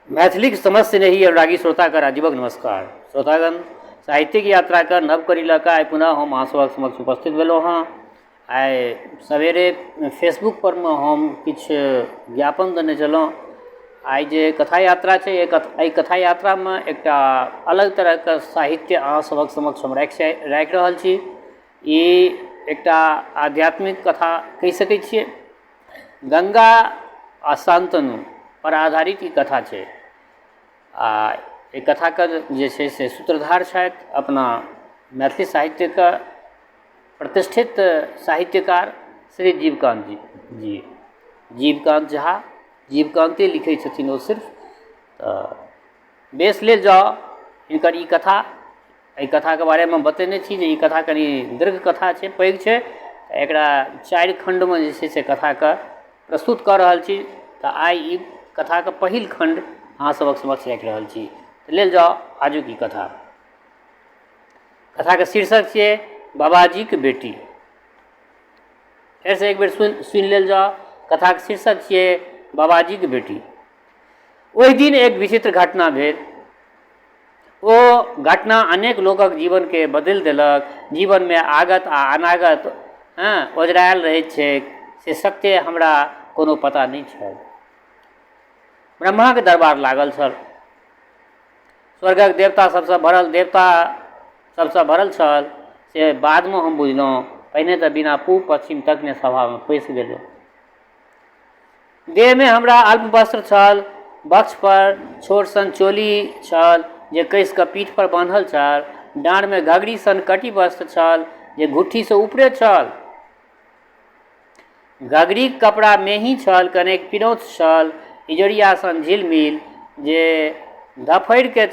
मैथिलीक समस्त स्नेही अनुरागी श्रोताके राजीवक नमस्कार। श्रोतागण, साहित्यिक यात्राके नव कड़ी लऽ कऽ आइ पुनः हम अहाँ सभक समक्ष उपस्थित भेलहुँ हँ। आइ सवेरे फेसबुकपर मे हम किछु ज्ञापन देने छलहुँ। आइ जे कथा यात्रा छै, एहि कथा यात्रामे एकटा अलग तरहके साहित्य अहाँ सभक समक्ष हम राखि राखि रहल छी। ई एकटा आध्यात्मिक कथा कहि सकै छियै। गङ्गा आ शान्तनु पर आधारित ई कथा छै आ एहि कथाके जे छै से सूत्रधार छथि अपना मैथिली साहित्यके प्रतिष्ठित साहित्यकार श्री जीवकान्त जी जी जीवकान्त झा जीवकान्ते लिखै छथिन ओ सिर्फ। तऽ बेस लेल जाउ हिनकर ई कथा। एहि कथाके बारेमे बतेने छी जे ई कथा कनि दीर्घ कथा छै, पैघ छै। एकरा चारि खण्डमे जे छै से कथाके प्रस्तुत कऽ रहल छी। तऽ आइ ई कथाके पहिल खण्ड अहाँ सभक समक्ष राखि रहल छी। तऽ लेल जाउ आजुक ई कथा। कथाके शीर्षक छियै बाबाजीक बेटी। फेरसँ एक बेर सुनि सुनि लेल जाउ। कथाके शीर्षक छियै बाबाजीक बेटी। ओहि दिन एक विचित्र घटना भेल। ओ घटना अनेक लोकक जीवनके बदलि देलक। जीवनमे आगत आ अनागत हँ ओझरायल रहैत छैक, से सत्य हमरा कोनो पता नहि छल। ब्रह्माके दरबार लागल छल। स्वर्गक देवता सबसँ भरल देवता सबसँ भरल छल, से बादमे हम बुझलहुँ। पहिने तऽ बिना पूब पश्चिम तकने सभामे पैसि गेलहुँ। देहमे हमरा अल्प वस्त्र छल, वक्षपर छोट सन चोली छल जे कसि कऽ पीठपर बान्हल छल, डाँड़मे घघरी सन कटि वस्त्र छल जे घुट्ठीसँ ऊपरे छल। घघरीक कपड़ा मेही छल, कनेक पिरौंछ छल, इजोरिया सन झिलमिल जे धफड़ि कऽ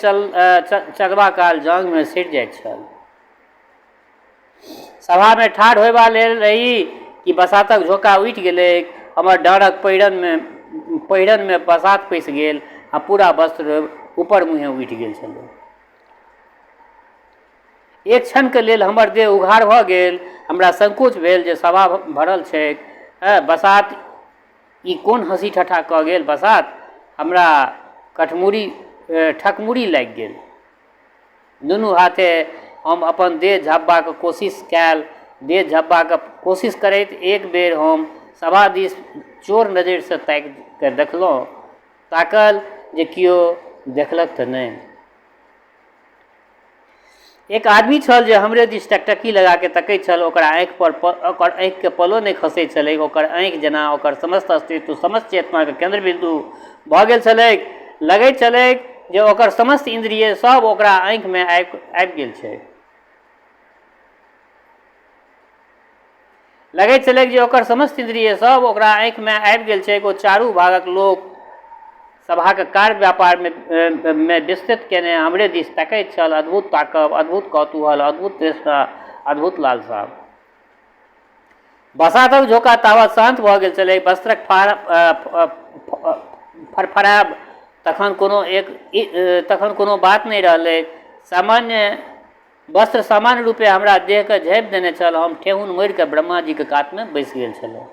चलबा काल जाँघमे सटि जाइत छल। सभामे ठाढ़ होयबा लेल रही कि बसातक झोंका उठि गेलैक। हमर डाँड़क पहिरनमे पहिरनमे बसात पैसि गेल आ पूरा वस्त्र ऊपर मुँहे उठि गेल छलै। एक क्षणके लेल हमर देह उघार भऽ गेल। हमरा संकोच भेल जे सभा भरल छैक। बसात ई कोन हँसी ठट्ठा कऽ गेल बसात? हमरा कठमुड़ी ठकमुड़ी लागि गेल। दुनू हाथे हम अपन देह झँपबाक कोशिश कयल। देह झँपबाक कोशिश करैत एक बेर हम सभा दिस चोर नजरिसँ ताकि कऽ देखलहुँ। ताकल जे कियो देखलक तऽ नहि। एक आदमी छल जे हमरे दिस टकटकी लगा कऽ तकैत छल। ओकर आँखि पर ओकर आँखिके पलो नहि खसैत छलैक। ओकर आँखि जेना ओकर समस्त अस्तित्व, समस्त चेतनाक केन्द्र बिन्दु भऽ गेल छलैक। लगैत छलैक जे ओकर समस्त इन्द्रिय सब ओकरा आँखिमे आबि आबि गेल छै। लगैत छलैक जे ओकर समस्त इन्द्रिय सब ओकरा आँखिमे आबि गेल छैक। ओ चारू भागक लोक सभाक कार्य व्यापारमे मे विस्तृत केने हमरे दिस तकैत छल। अद्भुत ताकब, अद्भुत कौतूहल, अद्भुत तृष्णा, अद्भुत लालसा। बसातक झोंका तावत शान्त भऽ गेल छलैक। वस्त्रक फड़फड़ायब तखन कोनो एक तखन कोनो बात नहि रहलैक। सामान्य वस्त्र सामान्य रूपेँ हमरा देहकेँ झाँपि देने छल। हम ठेहुन मोड़िकऽ ब्रह्माजीक कातमे बैसि गेल छलहुँ।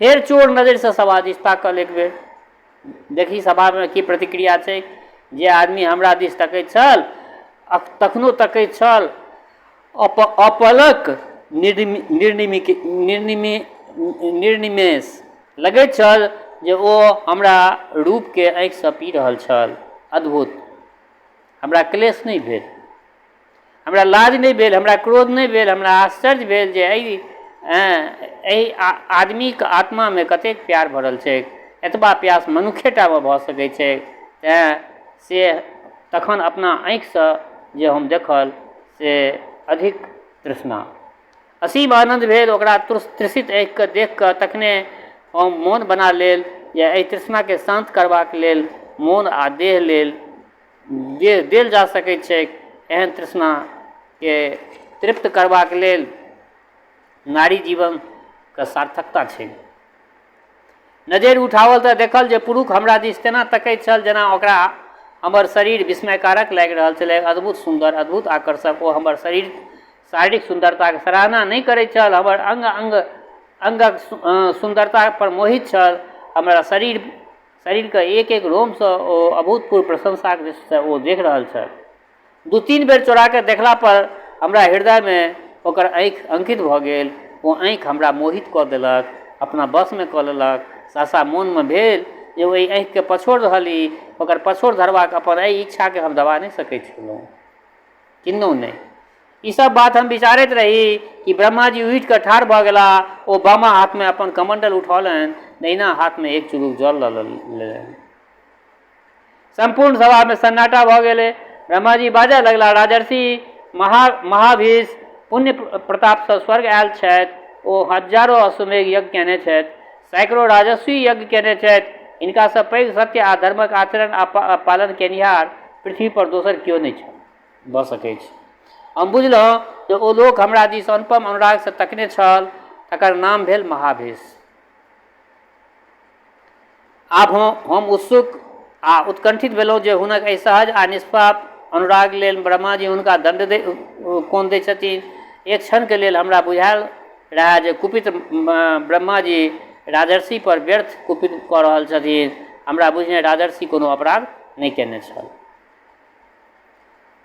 फेर चोर नजरिसँ सभा दिस ताकल एक बेर। देखी सभामे की प्रतिक्रिया छैक। जे आदमी हमरा दिस तकैत छल, तखनो तकैत छल। अपलक निर्निमेष लगैत छल जे ओ हमरा रूपकेँ आँखिसँ पी रहल छल। अद्भुत! हमरा क्लेश नहि भेल, हमरा लाज नहि भेल, हमरा क्रोध नहि भेल। हमरा आश्चर्य भेल जे एहि एहि आदमीक आत्मामे कतेक प्यार भरल छैक। एतबा प्यास मनुक्खेटामे भऽ सकैत छैक। तेँ से तखन अपना आँखिसँ जे हम देखल से अधिक तृष्णा, असीम आनन्द भेल ओकरा तृषित आँखिके देखि कऽ। तखने हम मोन बना लेल जे एहि तृष्णाके शान्त करबाक लेल मोन आ देह लेल देह देल जा सकैत छैक। एहन तृष्णाके तृप्त करबाक लेल नारी जीवनके सार्थकता छै। नजरि उठाओल तऽ देखल जे पुरुष हमरा दिस तेना तकैत छल जेना ओकरा हमर शरीर विस्मयकारक लागि रहल छलै। अद्भुत सुन्दर, अद्भुत आकर्षक। ओ हमर शरीर शारीरिक सुन्दरताके सराहना नहि करैत छल, हमर अङ्ग अङ्ग अङ्गक सुन्दरता पर मोहित छल। हमरा शरीर शरीरके एक एक रोमसँ ओ अभूतपूर्व प्रशंसाक दृष्टिसँ ओ देख रहल छल। दू-तीन बेर चोरा कऽ देखला पर हमरा हृदयमे ओकर आँखि अंकित भऽ गेल। ओ आँखि हमरा मोहित कऽ देलक, अपना वशमे कऽ लेलक। सहसा मोनमे भेल जे ओहि आँखिकेँ पछोड़ रहल ली। ओकर पछोड़ धरबाक अपन एहि इच्छाकेँ हम दबा नहि सकैत छलहुँ। किन्नहुँ नहि। ई सभ बात हम विचारैत रही कि ब्रह्माजी उठि कऽ ठाढ़ भऽ गेलाह। ओ बामा हाथमे अपन कमण्डल उठौलनि, दहिना हाथमे एक चुरुक जल लऽ लेलनि। सम्पूर्ण सभामे सन्नाटा भऽ गेलै। ब्रह्माजी बाजऽ लगला, राजर्षि महाभीष पुण्य प्रतापसँ स्वर्ग आयल छथि। ओ हजारो अश्वमेघ यज्ञ कयने छथि, सैकड़ो राजस्वी यज्ञ कयने छथि। हिनकासँ पैघ सत्य आ धर्मक आचरण आ पालन कयनिहार पृथ्वी पर दोसर केओ नहि छल भऽ सकैछ। हम बुझलहुँ जे ओ लोक हमरा दिस अनुपम अनुरागसँ तकने छल, तकर नाम भेल महाभीष। आब हम उत्सुक आ उत्कण्ठित भेलहुँ जे हुनक एहि सहज आ निष्पाप अनुराग लेल ब्रह्माजी हुनका दण्ड दै कोन दै छथिन। एक क्षणके लेल हमरा बुझायल रहए जे कुपित ब्रह्माजी राजर्षि पर व्यर्थ कुपित कऽ रहल छथिन। हमरा बुझने राजर्षि कोनो अपराध नहि कयने छल।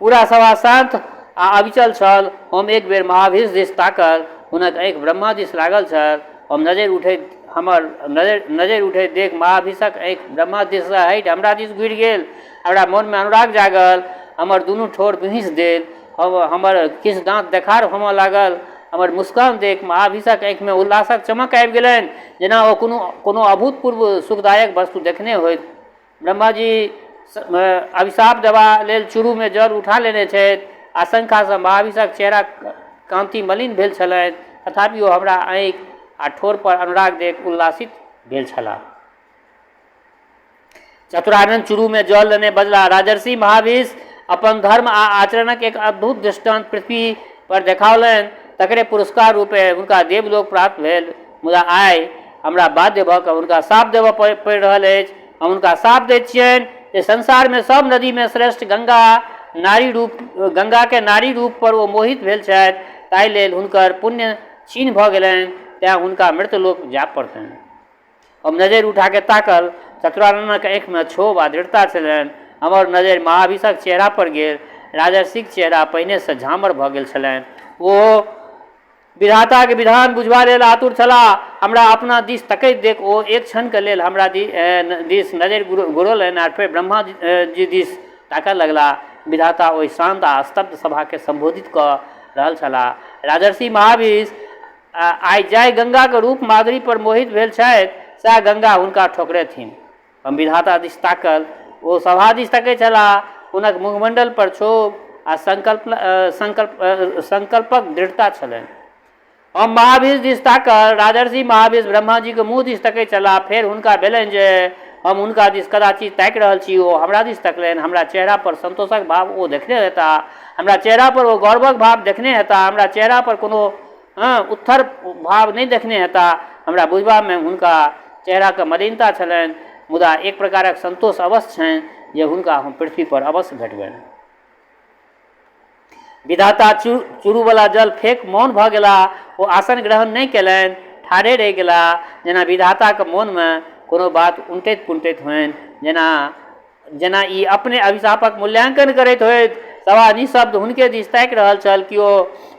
पूरा सभा शान्त आ अविचल छल। हम एक बेर महावीर दिस ताकल। हुनक आँखि ब्रह्मा दिस लागल छल। हम नजरि उठैत हमर नजरि नजरि उठैत देख महावीरक आँखि ब्रह्मा दिससँ हटि हमरा दिस घुरि गेल। हमरा मोनमे अनुराग जागल। हमर दुनू ठोर बिहुँसि देल। हम हमर किछु दाँत देखार होमऽ लागल। हमर मुस्कान देख महावीरक आँखिमे उल्लासक चमक आबि गेलनि, जेना ओ कोनो कोनो अभूतपूर्व सुखदायक वस्तु देखने होथि। ब्रह्माजी अभिशाप देबा लेल चुरूमे जल उठा लेने छथि। आशंकासँ महावीरक चेहरा कान्ति मलिन भेल छलनि, तथापि ओ हमरा आँखि आ ठोर पर अनुराग देख उल्लासित भेल छलाह। चतुरानंद चुरूमे जल लेने बजलाह, राजर्षि महावीर अपन धर्म आ आचरणक एक अद्भुत दृष्टान्त पृथ्वी पर देखाओलनि, तकरे पुरस्कार रूपेँ हुनका देवलोक प्राप्त भेल। मुदा आइ हमरा बाध्य भऽ कऽ हुनका शाप देबऽ पड़ि रहल अछि। हम हुनका शाप दैत छियनि जे संसारमे सभ नदीमे श्रेष्ठ गंगा नारी रूप गंगाके नारी रूप पर ओ मोहित भेल छथि, ताहि लेल हुनकर पुण्य क्षीण भऽ गेलनि, तेँ हुनका मृत्यलोक जाय पड़तनि। हम नजरि उठा कऽ ताकल। चतुराननक आँखिमे क्षोभ आ दृढ़ता छलनि। हमर नजरि महावीरक चेहरा पर गेल। राजर्षिक चेहरा पहिनेसँ झामर भऽ गेल छलनि। ओ विधाताक विधान बुझबा लेल आतुर छलाह। हमरा अपना दिस तकैत देख ओ एक क्षणके लेल हमरा दिस नजरि घुरौलनि आ फेर ब्रह्मा जी दिस ताकऽ लगलाह। विधाता ओहि शान्त आ स्तब्ध सभाकेँ सम्बोधित कऽ रहल छलाह। राजर्षि महावीर आइ जाहि गंगाक रूप माधुरी पर मोहित भेल छथि, सएह गंगा हुनका ठोकरेथिन। हम विधाता दिस ताकल। ओ सभा दिस तकैत छलाह। हुनक मुखमण्डल पर क्षोभ आ संकल्प संकल्प संकल्पक दृढ़ता छलनि। हम महावीर दिस ताकल। राजर्षि महावीर ब्रह्माजीक मुँह दिस तकैत छलाह। फेर हुनका भेलनि जे हम हुनका दिस कदाचित ताकि रहल छी। ओ हमरा दिस तकलनि। हमरा चेहरा पर संतोषक भाव ओ देखने हेताह। हमरा चेहरा पर ओ गौरवक भाव देखने हेताह। हमरा चेहरा पर कोनो उत्थर भाव नहि देखने हेताह। हमरा बुझबामे हुनका चेहराके मलिनता छलनि, मुदा एक प्रकारक संतोष अवश्य छनि जे हुनका हम पृथ्वीपर अवश्य भेटबनि। विधाता चूरूवला जल फेक मौन भऽ गेलाह। ओ आसन ग्रहण नहि कयलनि, ठाढ़े रहि गेलाह, जेना विधाताक मोनमे कोनो बात उनटैत पुनटैत होनि, जेना जेना ई अपने अभिशापक मूल्यांकन करैत होथि। सभा निःशब्द हुनके दिस ताकि रहल छल। केओ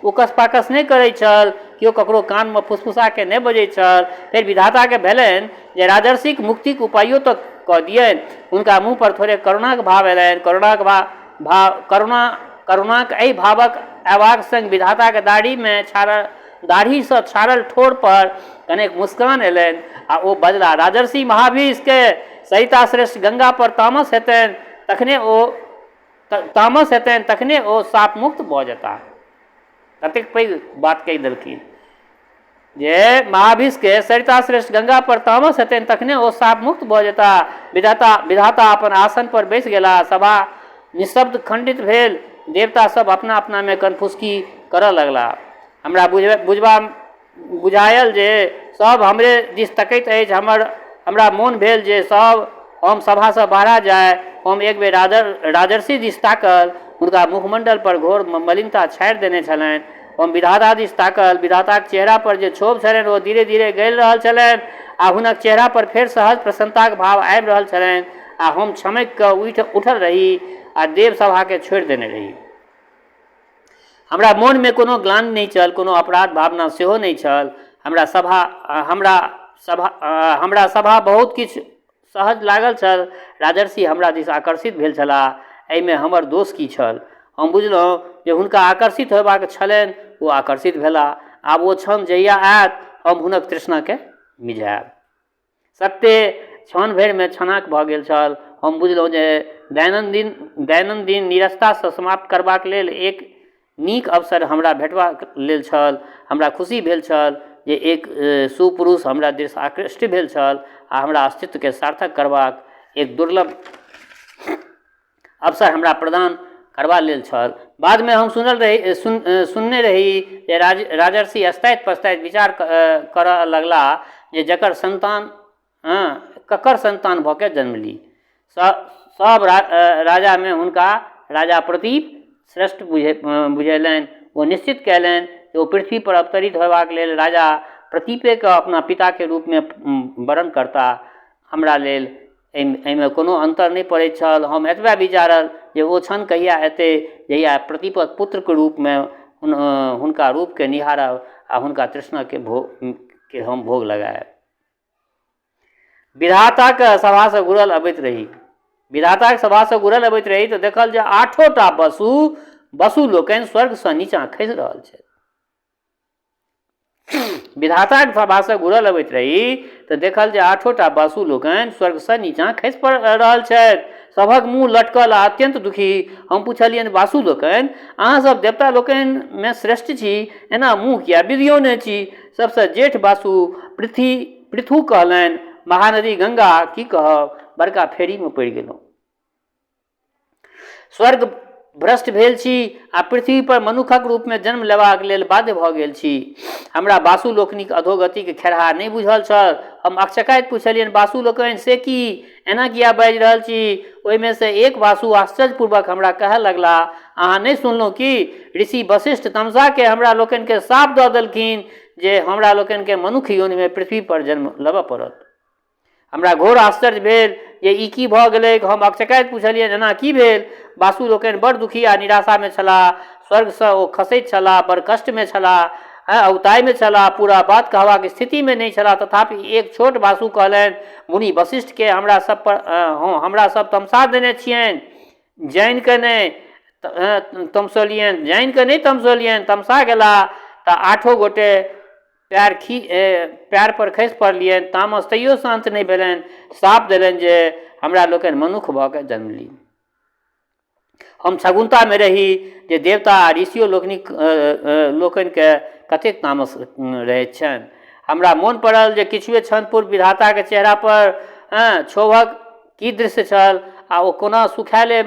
उकस पाकस नहि करैत छल, केओ ककरो कानमे फुसफुसाके नहि बजैत छल। फेर विधाताके भेलनि जे राजर्षिक मुक्तिक उपायो तऽ कऽ दियनि। हुनका मुँह पर थोड़े करुणाक भाव अयलनि। करुणाक भाव करुणा करुणाक एहि भावक अयबाक संग विधाताक दाढ़ीमे छाड़ल दाढ़ीसँ छाड़ल ठोर पर कनेक मुस्कान अयलनि आ ओ बजला, राजर्षि महावीरके सरिता श्रेष्ठ गंगा पर तामस हेतनि तखने ओ तामस हेतनि तखने ओ शाप मुक्त भऽ जेताह। कतेक पैघ बात कहि देलखिन जे महाभिषके सरिता श्रेष्ठ गंगा पर तामस हेतनि तखने ओ शाप मुक्त भऽ जेताह। विधाता विधाता अपन आसन पर बैस गेलाह। सभा निःशब्द खंडित भेल। देवता सब अपना अपनामे कनफुसकी करऽ लगलाह। हमरा बुझबा बुझायल जे सभ हमरे दिस तकैत अछि। हमर हमरा मोन भेल जे सभ हम सभासँ बहरा जाय। हम एक बेर राजर्षि दिस ताकल। हुनका मुखमण्डल पर घोर मलिनता छाड़ि देने छलनि। हम विधाता दिस ताकल। विधाताक चेहरा पर जे क्षोभ छलनि ओ धीरे-धीरे गलि रहल छलनि आ हुनक चेहरापर फेर सहज प्रसन्नताक भाव आबि रहल छलनि आ हम छमकि कऽ उठि उठल रही आ देवसभाकेँ छोड़ि देने रही। हमरा मोनमे कोनो ग्लानि नहि छल, कोनो अपराध भावना सेहो नहि छल। हमरा सभा हमरा सभा हमरा सभा बहुत किछु सहज लागल छल। राजर्षि हमरा दिस आकर्षित भेल छलाह। एहिमे हमर दोष की छल? हम बुझलहुँ जे हुनका आकर्षित होयबाक छलनि, ओ आकर्षित भेलाह। आब ओ क्षण जहिया आयत, हम हुनक तृष्णाकेँ मिझायब। सत्ते क्षण भरिमे छनाक भऽ गेल छल। हम बुझलहुँ जे दैनन्दिन दैनन्दिन नीरसतासँ समाप्त करबाक लेल एक नीक अवसर हमरा भेटबाक लेल छल। हमरा खुशी भेल छल जे एक सुपुरुष हमरा दिस आकृष्ट भेल छल आ हमरा अस्तित्वके सार्थक करबाक एक दुर्लभ अवसर हमरा प्रदान करबा लेल छल। बादमे हम सुनल रही सुनने रही जे राजर्षि अस्ताइत पछताइत विचार करऽ लगलाह जे जकर सन्तान हँ ककर सन्तान भऽ कऽ जन्म ली। सभ राजामे हुनका राजा प्रतीप श्रेष्ठ बुझेलनि। ओ निश्चित कयलनि जे ओ पृथ्वीपर अवतरित होयबाक लेल राजा प्रतीपेके अपना पिताके रूपमे वरण करताह। हमरा लेल एहिमे कोनो अन्तर नहि पड़ैत छल। हम एतबे विचारल जे ओ क्षण कहिया एतै जहिया प्रतीपक पुत्रके रूपमे हुनका रूपके निहारब आ हुनका तृष्णाके भोग के हम भोग लगायब। विधाताके सभासँ घुरल अबैत रही विधाताके सभासँ घुरल अबैत रही तऽ देखल जे आठोटा वसु वसु लोकनि स्वर्गसँ नीचाँ खसि रहल छथि। विधाताक सभासँ घुरल अबैत रही तऽ देखल जे आठोटा बासु लोकनि स्वर्गसँ नीचाँ खसि पड़ि रहल छथि। सभक मुँह लटकल आ अत्यन्त दुखी। हम पुछलियनि, बासु लोकनि, अहाँ सभ देवता लोकनिमे श्रेष्ठ छी, एना मुँह किएक बिधियौने छी? सभसँ जेठ बासु पृथी पृथु कहलनि, महानदी गंगा, की कहब, बड़का फेरीमे पड़ि गेलहुँ। स्वर्ग भ्रष्ट भेल छी आ पृथ्वी पर मनुखक रूपमे जन्म लेबाक लेल बाध्य भऽ गेल छी। हमरा बासु लोकनिक अधोगतिक खेरहा नहि बुझल छल। हम अकचकाइत पुछलियनि, बासु लोकनि, से की? एना किएक बाजि रहल छी? ओहिमे सँ एक बासु आश्चर्यपूर्वक हमरा कहय लगलाह, अहाँ नहि सुनलहुँ की? ऋषि वशिष्ठ तमसाकेँ हमरा लोकनिकेँ शाप दऽ देलखिन जे हमरा लोकनिकेँ मनुख योनिमे पृथ्वी पर जन्म लेबय पड़त। हमरा घोर आश्चर्य भेल जे ई की भऽ गेलैक। हम अकचकाइत पुछलियनि, एना की भेल? बासु लोकनि बड़ दुखी आ निराशामे छलाह। स्वर्गसँ ओ खसैत छलाह, बड़ कष्टमे छलाह, औताइमे छलाह, पूरा बात कहबाक स्थितिमे नहि छलाह। तथापि एक छोट बासु कहलनि, मुनि वशिष्ठकेँ हमरा सब पर हमरा सब तमसा देने छियनि। जानि कऽ नहि तमसौलियनि, जानि कऽ नहि तमसौलियनि, तमसा गेलाह तऽ आठो गोटे पएर खी पएर पर खसि पड़लियनि। तामस तैयो शान्त नहि भेलनि। शाप देलनि जे हमरा लोकनि मनुख भऽ कऽ जन्म ली। हम छगुन्तामे रही जे देवता आ ऋषियो लोकनिक लोकनिके कतेक तामस रहैत छनि। हमरा मोन पड़ल जे किछुए क्षण पूर्व विधाताके चेहरापर क्षोभक की दृश्य छल आ ओ कोना सुखायले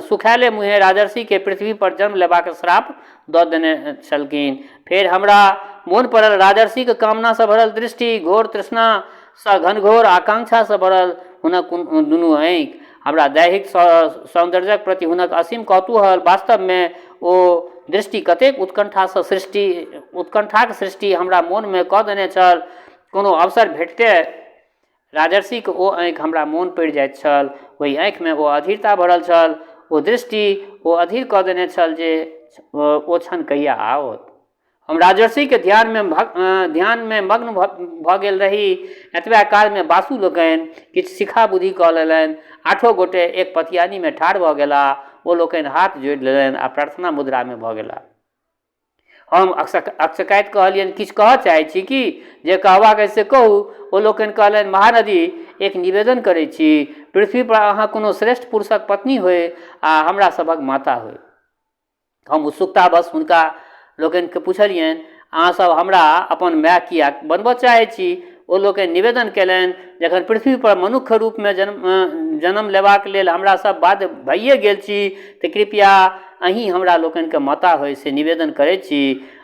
सुखायले मुँहे राजर्षिके पृथ्वीपर जन्म लेबाक श्राप दऽ देने छलखिन। फेर हमरा मोन पड़ल राजर्षिक कामनासँ भरल दृष्टि, घोर तृष्णासँ घनघोर आकांक्षासँ भरल हुनक दुनू आँखि। हमरा दैहिक सौन्दर्यक प्रति हुनक असीम कौतूहल। वास्तवमे ओ दृष्टि कतेक उत्कण्ठासँ सृष्टि उत्कण्ठाक सृष्टि हमरा मोनमे कऽ देने छल। कोनो अवसर भेटिते राजर्षिक ओ आँखि हमरा मोन पड़ि जाइत छल। ओहि आँखिमे ओ अधीरता भरल छल। ओ दृष्टि ओ अधीर कऽ देने छल जे ओ क्षण कहिया आओत। हम राजर्षिके ध्यानमे ध्यानमे मग्न भऽ गेल रही। एतबे कालमे बासु लोकनि किछु शिखा बुद्धि कऽ लेलनि। आठो गोटे एक पतियानीमे ठाढ़ भऽ गेलाह। ओ लोकनि हाथ जोड़ि लेलनि आ प्रार्थना मुद्रामे भऽ गेलाह। हम अकचकाइत कहलियनि, किछु कहऽ चाहै छी की? जे कहबाक अछि से कहू। ओ लोकनि कहलनि, महानदी, एक निवेदन करै छी। पृथ्वीपर अहाँ कोनो श्रेष्ठ पुरुषक पत्नी होइ आ हमरा सभक माता होइ। हम उत्सुकतावश हुनका लोकनिकेँ पुछलियनि, अहाँ सभ हमरा अपन माय किएक बनबऽ चाहै छी? ओ लोकनि निवेदन कयलनि, जखन पृथ्वीपर मनुक्ख रूपमे जन्म जन्म लेबाक लेल हमरा सभ बाध्य भइए गेल छी तऽ कृपया अहीँ हमरा लोकनिके माता होइ से निवेदन करै छी।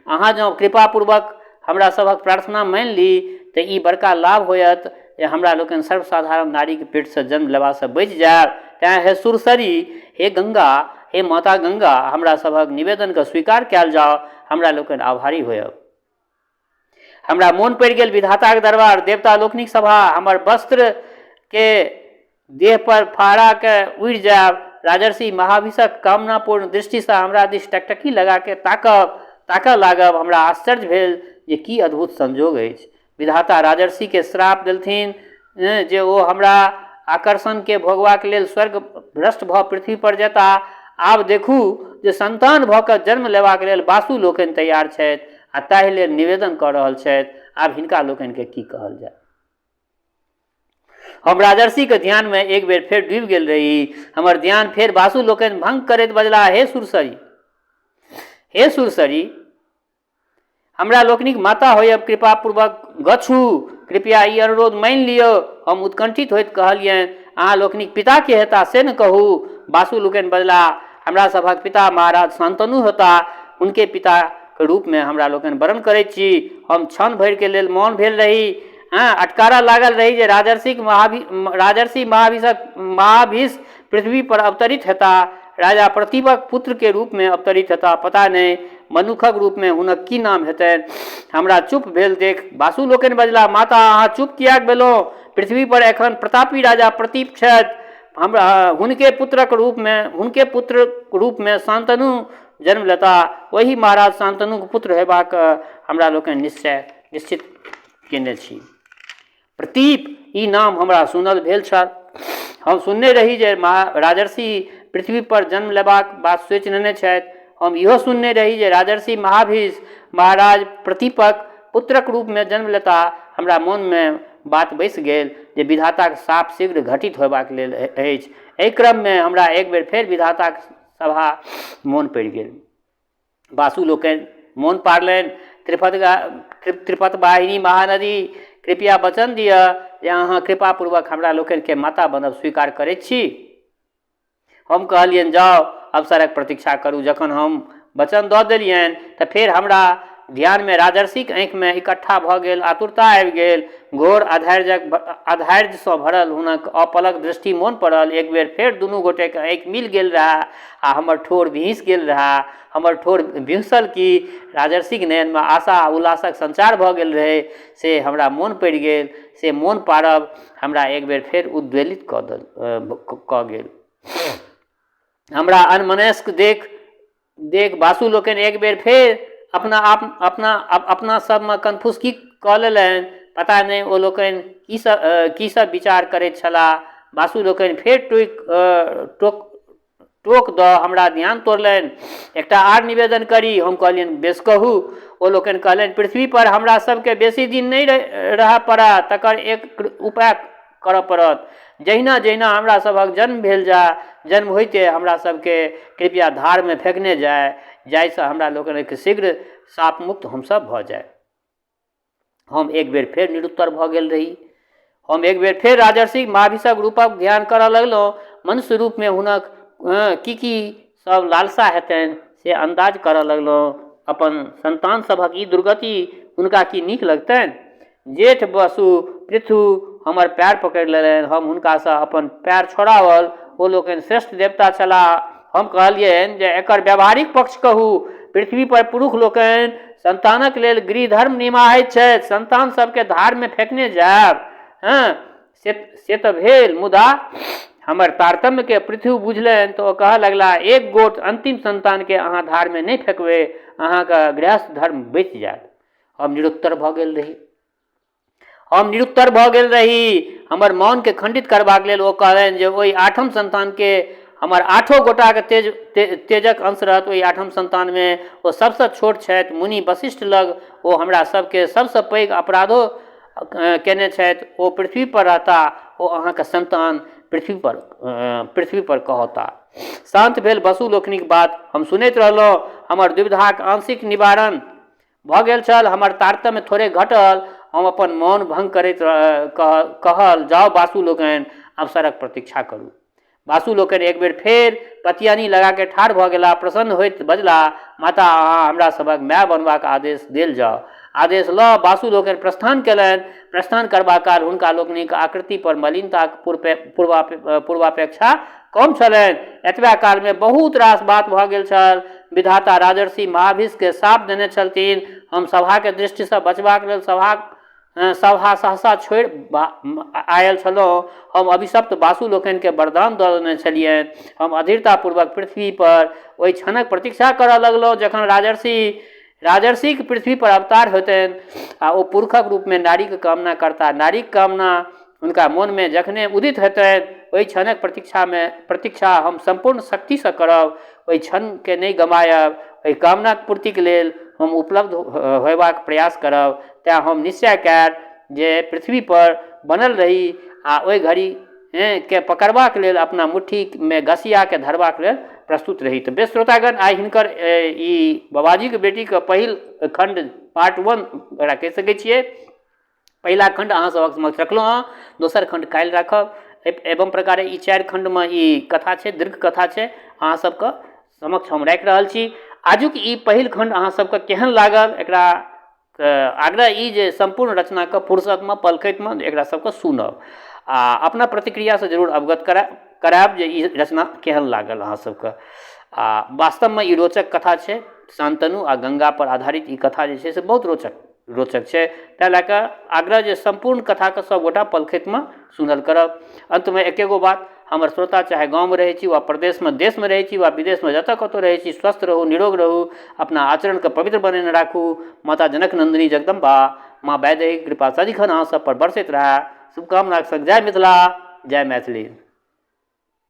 अहाँ जँ कृपापूर्वक हमरा सभक प्रार्थना मानि ली तऽ ई बड़का लाभ होयत जे हमरा लोकनि सर्वसाधारण नारीक पेटसँ जन्म लेबासँ बचि जायब। तेँ हे सुरसरी, हे गङ्गा, हे माता गङ्गा, हमरा सभक निवेदनके स्वीकार कयल जाओ, हमरा लोकनि आभारी होयब। हमरा मोन पड़ि गेल विधाताक दरबार, देवता लोकनिक सभा, हमर वस्त्रके देहपर फहरा कऽ उड़ि जायब, राजर्षि महाभिषक कामनापूर्ण दृष्टिसँ हमरा दिस टकटकी लगाके ताकब ताकऽ लागब। हमरा आश्चर्य भेल जे की अद्भुत संयोग अछि। विधाता राजर्षिके श्राप देलथिन जे ओ हमरा आकर्षणके भोगबाक लेल स्वर्ग भ्रष्ट भऽ पृथ्वीपर जेता। आब देखू जे सन्तान भऽ कऽ जन्म लेबाक लेल बासु लोकनि तैयार छथि आ ताहि लेल निवेदन कऽ रहल छथि। आब हिनका लोकनिके की कहल जाय? हम राजर्षिके ध्यानमे एक बेर फेर डूबि गेल रही। हमर ध्यान फेर बासु लोकनि भंग करैत बजलाह, हे सुरसरी, हे सुरसरी, हमरा लोकनिक माता होयब, कृपापूर्वक गछु, कृपया ई अनुरोध मानि लियौ। हम उत्कंठित होइत कहलियनि, अहाँ लोकनिक पिता के हेता से ने कहू। बासु लोकनि बजलाह, हमरा सभक पिता महाराज शान्तनु हेता, हुनके पिताके रूपमे हमरा लोकनि वरण करैत छी। हम क्षण भरिके लेल मौन भेल रही। हँ, अटकारा लागल रही जे राजर्षिक महाभि राजर्षि महाभिषक महाभीष पृथ्वी पर अवतरित हेता, राजा प्रतीपक पुत्रके रूपमे अवतरित हेता, पता नहि मनुखक रूपमे हुनक की नाम हेतनि। हमरा चुप भेल देख बासु लोकनि बजलाह, माता, अहाँ चुप किएक भेलहुँ? पृथ्वी पर एखन प्रतापी राजा प्रतीप छथि। हमरा हुनके पुत्रक रूपमे हुनके पुत्र रूपमे शान्तनु जन्म लेता। ओही महाराज शान्तनुक पुत्र होयबाक हमरा लोकनि निश्चय निश्चित केने छी। प्रतीप ई नाम हमरा सुनल भेल छल। हम सुनने रही जे महा राजर्षि पृथ्वीपर जन्म लेबाक बात सोचि नेने छथि। हम इहो सुनने रही जे राजर्षि महाभीष महाराज प्रतीपक पुत्रक रूपमे जन्म लेता। हमरा मोनमे बात बैसि गेल जे विधाताक शाप शीघ्र घटित होयबाक लेल अछि। एहि क्रममे हमरा एक बेर फेर विधाताक सभा मोन पड़ि गेल। बासु लोकनि मोन पाड़लनि, त्रिपथ त्रिपथ वाहिनी महानदी, कृपया वचन दिअ जे अहाँ कृपापूर्वक हमरा लोकनिके माता बनब स्वीकार करैत छी। हम कहलियनि, जाउ, अवसरक प्रतीक्षा करू। जखन हम वचन दऽ देलियनि तऽ फेर हमरा ध्यानमे राजर्षिक आँखिमे इकट्ठा भऽ गेल आतुरता आबि गेल। घोर अधैर्यक अधैर्यसँ भरल हुनक अपलक दृष्टि मोन पड़ल। एक बेर फेर दुनू गोटेक आँखि मिल गेल रहए आ हमर ठोर बिहुँसि गेल रहए। हमर ठोर बिहुँसल कि राजर्षिक नयनमे आशा आ उल्लासक संचार भऽ गेल रहै, से हमरा मोन पड़ि गेल। से मोन पाड़ब हमरा एक बेर फेर उद्वेलित कऽ देल कऽ गेल। हमरा अनमनस्क देख देख बासु लोकनि एक बेर फेर अपना आप अपना अपना सबमे कनफुसकी कऽ लेलनि। पता नहि ओ लोकनि की सब की सब विचार करैत छलाह। बासु लोकनि फेर टोकि टोक टोक दऽ हमरा ध्यान तोड़लनि। एकटा आर निवेदन करी? हम कहलियनि, बेस कहू। ओ लोकनि कहलनि, पृथ्वीपर हमरा सबके बेसी दिन नहि रहय पड़त, तकर एक उपाय करऽ पड़त। जहिना जहिना हमरा सभक जन्म भेल जाय, जन्म होइते हमरा सबके कृपया धारमे फेकने जाय, जाहिसँ हमरा लोकनिक शीघ्र शापमुक्त हमसभ भऽ जाइ। हम एक बेर फेर निरुत्तर भऽ गेल रही। हम एक बेर फेर राजर्षि महाभिषक रूपक ध्यान करऽ लगलहुँ। मनुष्य रूपमे हुनक की की सब लालसा हेतनि से अन्दाज करऽ लगलहुँ। अपन सन्तान सभक ई दुर्गति हुनका की नीक लगतनि? जेठ बसु पृथु हमर पएर पकड़ि लेलनि। हम हुनकासँ अपन पएर छोड़ाओल। ओ लोकनि श्रेष्ठ देवता छलाह। हम कहलियनि जे एकर व्यावहारिक पक्ष कहू। पृथ्वीपर पुरुष लोकनि सन्तानक लेल गृहधर्म निमाहैत छथि। सन्तान सभके धारमे फेकने जायब? हँ, से से तऽ भेल, मुदा हमर तारतम्यके पृथ्वी बुझलनि तऽ ओ कहऽ लगलाह, एक गोट अन्तिम सन्तानके अहाँ धारमे नहि फेकबै, अहाँके गृहस्थ धर्म बचि जायत। हम निरुत्तर भऽ गेल रही। हम निरुत्तर भऽ गेल रही। हमर मौनके खण्डित करबाक लेल ओ कहलनि जे ओहि आठम सन्तानके हमर आठो गोटाके तेज तेजक अंश रहत ओहि आठम सन्तानमे। ओ सभसँ छोट छथि। मुनि वशिष्ठ लग ओ हमरा सभके सभसँ पैघ अपराधो केने छथि। ओ पृथ्वीपर रहता, ओ अहाँके सन्तान पृथ्वीपर पृथ्वीपर कहौता। शान्त भेल बसु लोकनिक बात हम सुनैत रहलहुँ। हमर दुविधाक आंशिक निवारण भऽ गेल छल। हमर तारतम्य थोड़े घटल। हम अपन मौन भङ्ग करैत कहल, जाउ बासु लोकनि, अवसरक प्रतीक्षा करू। बासु लोकनि एक बेर फेर पतियानी लगाके ठाढ़ भऽ गेलाह। प्रसन्न होइत बजलाह, माता, अहाँ हमरा सभक माय बनबाक आदेश देल जाउ। आदेश लऽ बासु लोकनि प्रस्थान केलनि। प्रस्थान करबा काल हुनका लोकनिक आकृति पर मलिनताक पूर्वापेक्षा कम छलनि। एतबा कालमे बहुत रास बात भऽ गेल छल। विधाता राजर्षि महाभीषके शाप देने छलथिन। हम सभाके दृष्टिसँ बचबाक लेल सभाक सभा सहसा छोड़ि आयल छलहुँ। हम अभिशप्त वासु लोकनिकेँ वरदान दऽ देने छलियनि। हम अधीरतापूर्वक पृथ्वीपर ओहि क्षणक प्रतीक्षा करऽ लगलहुँ जखन राजर्षि राजर्षिक पृथ्वीपर अवतार होयतनि आ ओ पुरुषक रूपमे नारीक कामना करताह। नारीक कामना हुनका मोनमे जखने उदित हेतनि ओहि क्षणक प्रतीक्षामे प्रतीक्षा हम सम्पूर्ण शक्तिसँ करब। ओहि क्षणके नहि गमायब। ओहि कामनाक पूर्तिक लेल हम उपलब्ध होयबाक प्रयास करब। तेँ हम निश्चय कयल जे पृथ्वीपर बनल रही आ ओहि घड़ी के पकड़बाक लेल अपना मुट्ठीमे गसियाके धरबाक लेल प्रस्तुत रही। तऽ बेस श्रोतागण, आइ हिनकर ई बबाजीके बेटीके पहिल खण्ड पार्ट वन एकरा कहि सकै छियै, पहिला खण्ड अहाँ सभक समक्ष रखलहुँ हँ। दोसर खण्ड काल्हि राखब। एवं प्रकारे ई चारि खण्डमे ई कथा छै, दीर्घ कथा छै, अहाँ सबके समक्ष हम राखि रहल छी। आजुक ई पहिल खण्ड अहाँ सबके केहन लागल एकरा आग्रह ई जे सम्पूर्ण रचनाके फुर्सतमे पलखतिमे एकरा सबके सुनब आ अपना प्रतिक्रियासँ जरूर अवगत करायब जे ई रचना केहन लागल अहाँ सबके। आ वास्तवमे ई रोचक कथा छै। शान्तनु आ गङ्गापर आधारित ई कथा जे छै से बहुत रोचक रोचक छै। ताहि लए कऽ आग्रह जे सम्पूर्ण कथाके सबगोटा पलखतिमे सुनल करब। अन्तमे एके गो बात, हमर श्रोता चाहे गाँवमे रहै छी वा प्रदेशमे, देशमे रहै छी वा विदेशमे, जतऽ कतौ रहै छी, स्वस्थ रहू, निरोग रहू, अपना आचरणके पवित्र बनेने राखू। माता जनक नन्दिनी जगदम्बा माँ वैदेहीके कृपा सदिखन अहाँ सबपर बरसैत रहए। शुभकामनाके सङ्ग जय मिथिला, जय मैथिली।